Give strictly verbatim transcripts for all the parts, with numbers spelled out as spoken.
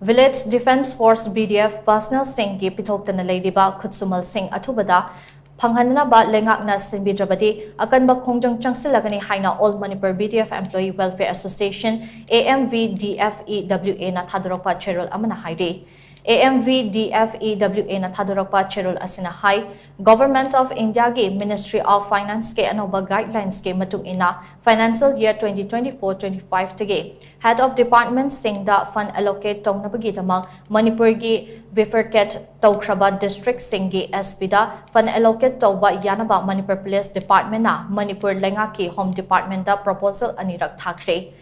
Village Defence Force, V D F, personnel ꯁꯤꯡꯒꯤ ꯄꯤꯊꯣꯛꯇꯅ ꯂꯩꯔꯤꯕ ꯈꯨꯠꯁꯨꯃꯜꯁꯤꯡ ꯑꯊꯨꯕꯗ ꯐꯪꯍꯟꯅꯕ ꯂꯩꯉꯥꯛꯅ ꯁꯤꯟꯕꯤꯗ꯭ꯔꯕꯗꯤ ꯑꯀꯟꯕ ꯈꯣꯡꯖꯪ ꯆꯪꯁꯤꯜꯂꯒꯅꯤ ꯍꯥꯏꯅ All Manipur V D F Employee Welfare Association, A M V D F E W A ꯅ ꯊꯥꯗꯣꯔꯛꯄ ꯆꯦꯔꯣꯜ ꯑꯃꯅ ꯍꯥꯏꯔꯤ꯫ A M V D F E W A ꯅ ꯊꯥꯗꯣꯔꯛꯄ ꯆꯦꯔꯣꯜ ꯑꯁꯤꯅ ꯍꯥꯏ, Government of India ꯒꯤ Ministry of Finance ꯀꯤ ꯑꯅꯧꯕ guidelines ꯀꯤ ꯃꯇꯨꯡ ꯏꯟꯅ financial year twenty twenty-four twenty-five ꯇꯒꯤ Head of Department ꯁꯤꯡꯗ fund allocate ꯇꯧꯅꯕꯒꯤꯗꯃꯛ ꯃꯅꯤꯄꯨꯔꯒꯤ bifurcate ꯇꯧꯈ꯭ꯔꯕ district ꯁꯤꯡꯒꯤ S P ꯗ fund allocate ꯇꯧꯕ ꯌꯥꯅꯕ ꯃꯅꯤꯄꯨꯔ Police Department ꯅ ꯃꯅꯤꯄꯨꯔ ꯂꯩꯉꯥꯛꯀꯤ Home Department ꯗ proposal ꯑꯅꯤꯔꯛ ꯊꯥꯈ꯭ꯔꯦ꯫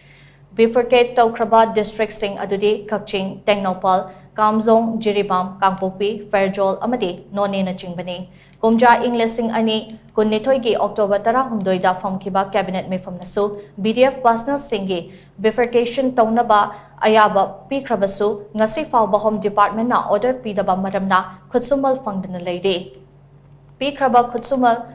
Bifurcate ꯇꯧꯈ꯭ꯔꯕ district ꯁꯤꯡ ꯑꯗꯨꯗꯤ ꯀꯛꯆꯤꯡ, ꯇꯦꯡꯅꯧꯄꯜ, ꯀꯥꯝꯖꯣꯡ, ꯖꯤꯔꯤꯕꯥꯝ, ꯀꯥꯡꯄꯣꯛꯄꯤ, ꯐꯦꯔꯖꯣꯜ ꯑꯃꯗꯤ ꯅꯣꯅꯦꯅꯆꯤꯡꯕꯅꯤ꯫ ꯀꯨꯝꯖꯥ ꯏꯪ ꯂꯤꯁꯤꯡ ꯑꯅꯤ ꯀꯨꯟꯅꯤꯊꯣꯏꯒꯤ October ꯇꯔꯥꯍꯨꯝꯗꯣꯏꯗ ꯐꯝꯈꯤꯕ Cabinet ꯃꯤꯐꯝꯅꯁꯨ V D F personnel ꯁꯤꯡꯒꯤ bifurcation ꯇꯧꯅꯕ ꯑꯌꯥꯕ ꯄꯤꯈ꯭ꯔꯕꯁꯨ, ꯉꯁꯤ ꯐꯥꯎꯕ Home Department ꯅ order ꯄꯤꯗꯕ ꯃꯔꯝꯅ ꯈꯨꯠꯁꯨꯃꯜ ꯐꯪꯗꯅ ꯂꯩꯔꯤ꯫ ꯄꯤꯈ꯭ꯔꯕ ꯈꯨꯠꯁꯨꯃꯜ,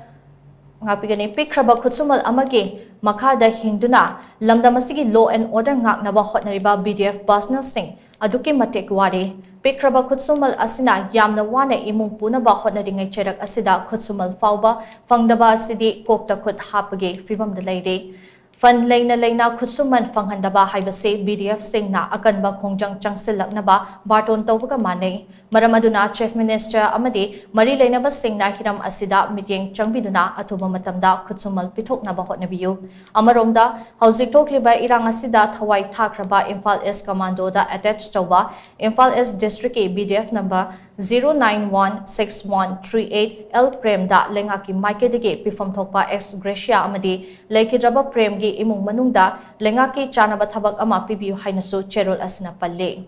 ꯉꯥꯛꯄꯤꯒꯅꯤ, ꯄꯤꯈ꯭ꯔꯕ ꯈꯨꯠꯁꯨꯃꯜ ꯑꯃꯒꯤ ꯃꯈꯥꯗ ꯍꯤꯡꯗꯨꯅ ꯂꯝꯗꯝ ꯑꯁꯤꯒꯤ law and order ꯉꯥꯛꯅꯕ ꯍꯣꯠꯅꯔꯤꯕ V D F personnel ꯁꯤꯡ ꯑꯗꯨꯛꯀꯤ ꯃꯇꯤꯛ ꯋꯥꯔꯦ꯫ ꯄꯤꯛꯈ꯭ꯔꯕ ꯈꯨꯠꯁꯨꯃꯜ ꯑꯁꯤꯅ ꯌꯥꯝꯅ ꯋꯥꯅ ꯏꯃꯨꯡ ꯄꯨꯅꯕ ꯍꯣꯠꯅꯔꯤꯉꯩ ꯆꯩꯔꯛ ꯑꯁꯤꯗ ꯈꯨꯠꯁꯨꯃꯜ ꯐꯥꯎꯕ ꯐꯪꯗꯕ ꯑꯁꯤꯗꯤ ꯀꯣꯛꯇ ꯈꯨꯠ ꯍꯥꯞꯄꯒꯤ ꯐꯤꯕꯝꯗ ꯂꯩꯔꯦ꯫ Fund ꯂꯩꯅ ꯂꯩꯅ ꯈꯨꯠꯁꯨꯃꯟ ꯐꯪꯍꯟꯗꯕ ꯍꯥꯏꯕꯁꯤ V D F ꯁꯤꯡꯅ ꯑꯀꯟꯕ ꯈꯣꯡꯖꯪ ꯆꯪꯁꯤꯜꯂꯛꯅꯕ ꯕꯥꯔꯇꯣꯟ ꯇꯧꯕꯒ ꯃꯥꯟꯅꯩ꯫ ꯃꯔꯝ ꯑꯗꯨꯅ Chief Minister ꯑꯃꯗꯤ ꯃꯔꯤ ꯂꯩꯅꯕꯁꯤꯡꯅ ꯍꯤꯔꯝ ꯑꯁꯤꯗ ꯃꯤꯠꯌꯦꯡ ꯆꯪꯕꯤꯗꯨꯅ ꯑꯊꯨꯕ ꯃꯇꯝꯗ ꯈꯨꯠꯁꯨꯃꯜ ꯄꯤꯊꯣꯛꯅꯕ ꯍꯣꯠꯅꯕꯤꯌꯨ꯫ ꯑꯃꯔꯣꯝꯗ, ꯍꯧꯖꯤꯛ ꯊꯣꯛꯂꯤꯕ ꯏꯔꯥꯡ ꯑꯁꯤꯗ ꯊꯋꯥꯏ ꯊꯥꯈ꯭ꯔꯕ ꯏꯝꯐꯥꯜ East Commando ꯗ attach ꯇꯧꯕ ꯏꯝꯐꯥꯜ East District ꯀꯤ V D F number zero nine one six one three eight L ꯄ꯭ꯔꯦꯝꯗ ꯂꯩꯉꯥꯛꯀꯤ ꯃꯥꯏꯀꯩꯗꯒꯤ ꯄꯤꯐꯝ ꯊꯣꯛꯄ ex gratia ꯑꯃꯗꯤ ꯂꯩꯈꯤꯗ꯭ꯔꯕ ꯄ꯭ꯔꯦꯝꯒꯤ ꯏꯃꯨꯡ ꯃꯅꯨꯡꯗ ꯂꯩꯉꯥꯛꯀꯤ ꯆꯥꯅꯕ ꯊꯕꯛ ꯑꯃ ꯄꯤꯕꯤꯌꯨ ꯍꯥꯏꯅꯁꯨ ꯆꯦꯔꯣꯜ ꯑꯁꯤꯅ ꯄꯜꯂꯤ꯫